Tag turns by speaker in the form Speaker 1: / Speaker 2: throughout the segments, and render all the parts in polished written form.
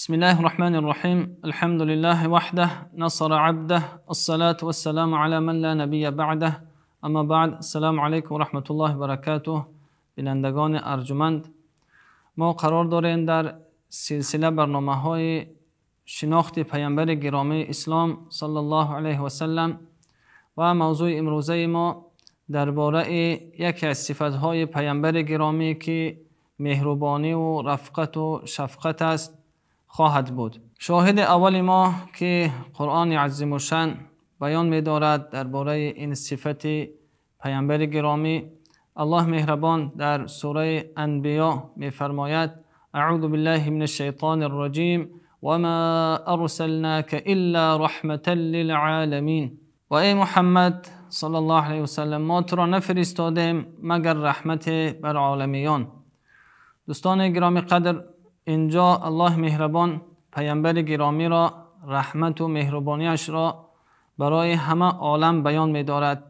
Speaker 1: بسم الله الرحمن الرحيم. الحمد لله وحده نصر عبده، الصلاة والسلام على من لا نبي بعده. اما بعد، السلام علیکم و رحمت الله و برکاته. بینندگان ارجمند، ما قرار داریم در سلسله برنامه های شناخت پیامبر گرامی اسلام صلی الله علیه و سلم و موضوع امروزه ما درباره یکی از صفت‌های پیامبر گرامی که مهربانی و رفقت و شفقت است خواهد بود. شاهد اول ما که قرآن عظیم الشأن بیان می‌دارد درباره این صفت پیامبر گرامی، الله مهربان در سوره انبیا می‌فرماید: اعوذ بالله من الشیطان الرجیم وما ارسلناک الا رحمة للعالمین. و ای محمد صلی الله علیه و سلم، ما تو را نفرستادیم مگر رحمت بر عالمیان. دوستان گرامی قدر، اینجا الله مهربان پیامبر گرامی را رحمت و مهربانیش را برای همه عالم بیان می‌دارد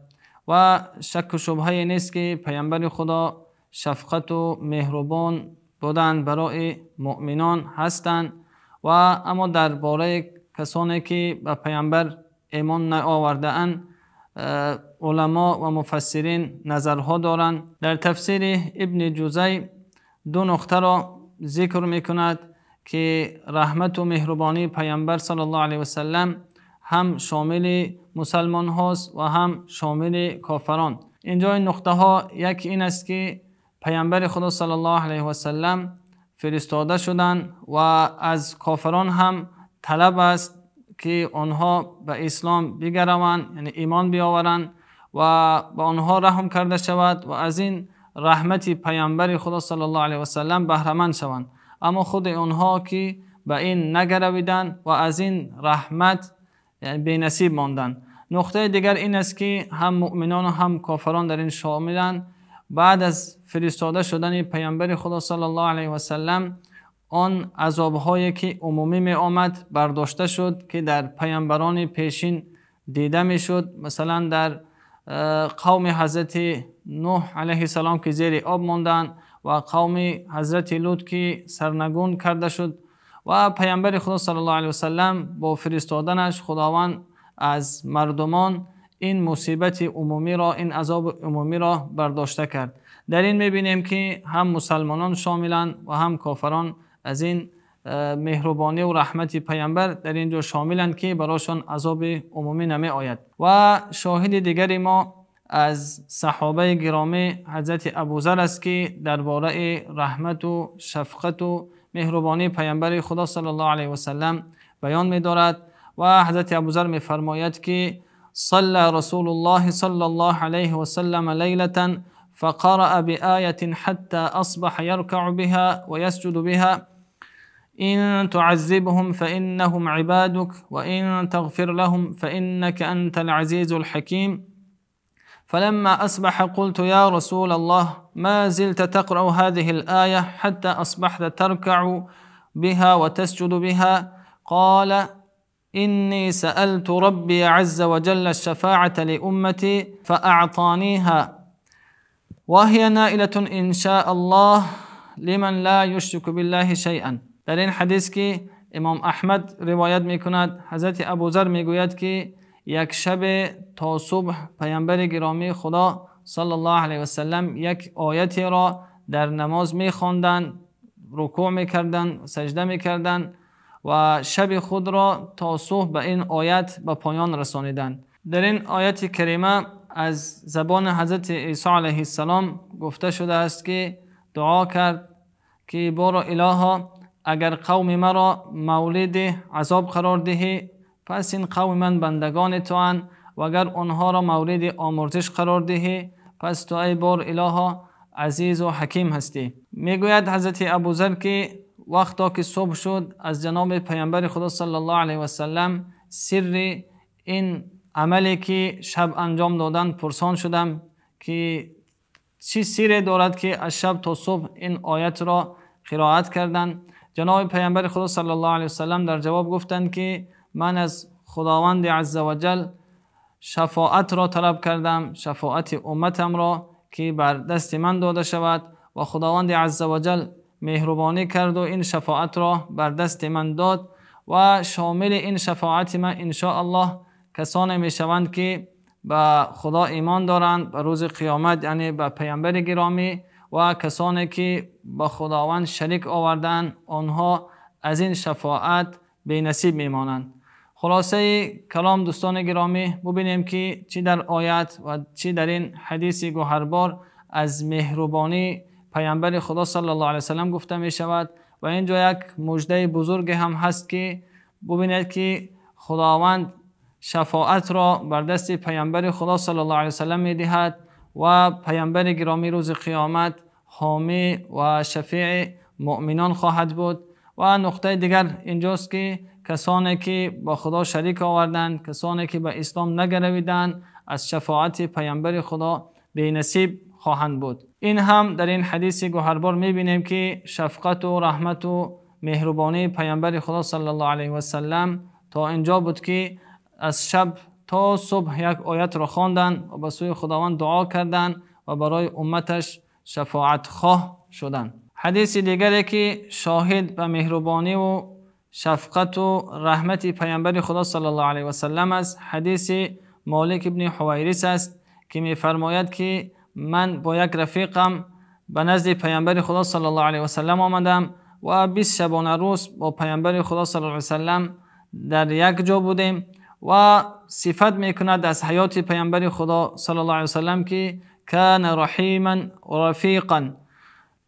Speaker 1: و شک و شبهه نیست که پیامبر خدا شفقت و مهربان بودند برای مؤمنان هستند و اما درباره کسانی که به پیامبر ایمان نیاورده‌اند علما و مفسرین نظرها دارند. در تفسیر ابن جوزی دو نقطه را ذکر میکند که رحمت و مهربانی پیامبر صلی الله علیه و سلم هم شامل مسلمان هاست و هم شامل کافران. اینجا این نقطه ها یکی این است که پیامبر خدا صلی الله علیه و سلم فرستاده شدند و از کافران هم طلب است که آنها به اسلام بگروند، یعنی ایمان بیاورند و به آنها رحم کرده شود و از این رحمت پیامبر خدا صلی الله علیه و سلم بهره مند شوند. اما خود آنها که به این نگرویدند و از این رحمت یعنی بی‌نصیب ماندند. نقطه دیگر این است که هم مؤمنان و هم کافران در این شاملند. بعد از فرستاده شدن پیامبر خدا صلی الله علیه و سلم آن عذابهایی که عمومی می آمد برداشته شد که در پیامبران پیشین دیده می شد. مثلا در قوم حضرت نوح علیه السلام که زیر آب ماندند و قوم حضرت لوط که سرنگون کرده شد و پیامبر خدا صلی الله علیه و سلم با فرستادنش خداوند از مردمان این مصیبت عمومی را، این عذاب عمومی را برداشته کرد. در این میبینیم که هم مسلمانان شاملند و هم کافران از این مهربانی و رحمت پیامبر در اینجا شاملند که برایشان عذاب عمومی نمی آید. و شاهد دیگری ما از صحابه گرامی حضرت ابوذر است که درباره رحمت و شفقت و مهربانی پیامبر خدا صلی الله علیه و سلم بیان می‌دارد و حضرت ابوذر می‌فرماید که صلى رسول الله صلى الله عليه وسلم ليلة فقرأ بآية حتى أصبح يركع بها ويسجد بها: إن تعذبهم فإنهم عبادك وإن تغفر لهم فإنك أنت العزيز الحكيم. فلما أصبح قلت: يا رسول الله، ما زلت تقرأ هذه الآية حتى أصبحت تركع بها وتسجد بها؟ قال: إني سألت ربي عز وجل الشفاعة لأمتي فأعطانيها، وهي نائلة إن شاء الله لمن لا يشرك بالله شيئا. در این حدیث که امام احمد روایت میکند، حضرت ابوذر میگوید که یک شب تا صبح پیامبر گرامی خدا صلی الله علیه و سلم یک آیتی را در نماز میخواندند، رکوع میکردند، سجده میکردند و شب خود را تا صبح به این آیت به پایان رسانیدند. در این آیت کریمه از زبان حضرت عیسی علیه السلام گفته شده است که دعا کرد که بارا الها، اگر قوم مرا مولد عذاب قرار دهی پس این قوم من بندگان تو اند، و اگر آنها را مورد آمرزش قرار دهی پس تو ای بار الها عزیز و حکیم هستی. میگوید حضرت ابوذر که وقتا که صبح شد از جناب پیامبر خدا صلی الله علیه و سلم سر این عملی که شب انجام دادن پرسان شدم که چی سری دارد که از شب تا صبح این آیت را قرائت کردند. جناب پیامبر خدا صلی الله علیه و سلم در جواب گفتند که من از خداوند عزوجل شفاعت را طلب کردم، شفاعت امتم را که بر دست من داده شود و خداوند عزوجل меҳрубонӣ кард ва ин шафоатро бар дасти ман дод ва шомили ин шафоати ман иншоаллоҳ касоне мешаванд ки ба Худо имон доранд, ба рӯзи қиёмат, яъне ба паёмбари гиромӣ, ва касоне ки ба Худованд шарик оварданд, онҳо аз ин шафоат бенасиб мемонанд. Хулосаи калом дӯстони гиромӣ, бубинем ки чӣ дар оят ва чӣ дар ин ҳадиси гавҳарбор аз меҳрубонии паёмбари Худо саллаллоҳу алайҳи васаллам гуфта мешавад. Ва инҷо як мужда бузурге ҳам ҳаст ки бубинед ки Худованд шафоатро бар дасти паёмбари Худо саллаллоҳу алайҳи васаллам медиҳад ва паёмбари гиромӣ рӯзи қиёмат ҳомӣ ва шафеи мӯъминон хоҳад буд. Ва нуқтаи дигар инҷост ки касоне ки ба Худо шарик оварданд, касоне ки ба ислом нагаравиданд, аз шафоати паёмбари Худо бенасиб хоҳанд буд. Ин ҳам дар ин ҳадиси гавҳарбор мебинем ки шафқат ва раҳмат ва меҳрубонии паёмбари Худо саллаллоҳу алайҳи васаллам то инҷо буд ки аз шаб то субҳ як оятро хонданд ва ба сӯи Худованд дуо карданд ва барои умматаш шафоатхоҳ шуданд. Ҳадиси дигаре ки шоҳид ба меҳрубонӣ ва шафқат ва раҳмати паёмбари Худо саллаллоҳу алайҳи васаллам аст, ҳадиси Молик ибни Ҳувайрис аст ки мефармояд ки ман бо як рафиқам ба назди паёмбари Худо саллаллоҳу алайҳи васаллам омадам ва 20 шабонарӯз бо паёмбари Худо саллаллоҳу алайҳи васаллам дар як ҷо будем. Ва сифат мекунад аз ҳаёти паёмбари Худо саллаллоҳу алайҳи васаллам ки кана раҳиман ва рафиқан.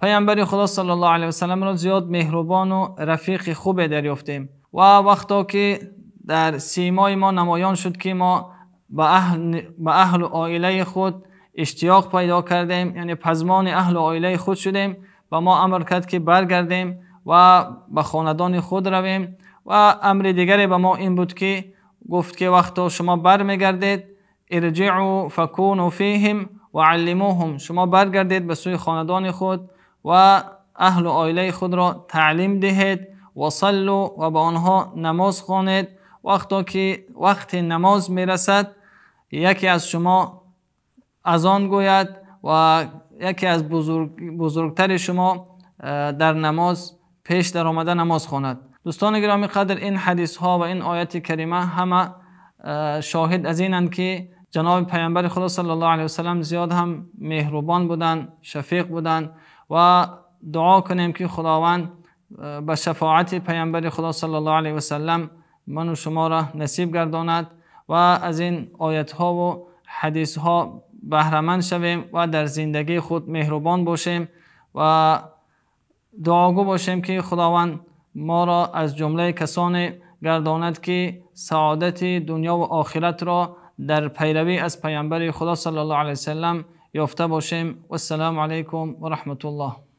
Speaker 1: Паёмбари Худо саллаллоҳу алайҳи васалламро зиёд меҳрубон ва рафиқи хубе дарёфтем. Ва вақто ки дар симои мо намоён шуд ки мо ба аҳлу оилаи худ иштиёқ пайдо кардем, яъне пазмони аҳлу оилаи худ шудем, ба мо амр кард ки баргардем ва ба хонадони худ равем. Ва амри дигаре ба мо ин буд ки гуфт ки вақто шумо бармегардед, ирҷиъу факуну фиҳим ва аллимуҳум, шумо баргардед ба сӯи хонадони худ ва аҳлу оилаи худро таълим диҳед, ва саллу, ва ба онҳо намоз хонед. Вақто ки вақти намоз мерасад, яке аз шумо азон гӯяд ва яке аз бузургтари шумо дар намоз пеш даромада намоз хонад. Дӯстони гиромӣ қадр, ин ҳадисҳо ва ин ояти карима ҳама шоҳид аз инанд ки ҷаноби паёмбари Худо саллаллоҳу алайҳи васаллам зиёд ҳам меҳрубон буданд, шафиқ буданд. Ва дуо кунем ки Худованд ба шафоати паёмбари Худо саллаллоҳу алайҳи васаллам ману шуморо насиб гардонад ва аз ин оятҳо ва ҳадисҳо баҳраманд шавем ва дар зиндагии худ меҳрубон бошем ва дуогӯ бошем ки Худованд моро аз ҷумлаи касоне гардонад ки саодати дунё ва охиратро дар пайравӣ аз паёмбари Худо саллаллоҳу алайҳи васаллам ёфта бошем. Вассалому алайкум ва раҳматуллоҳ.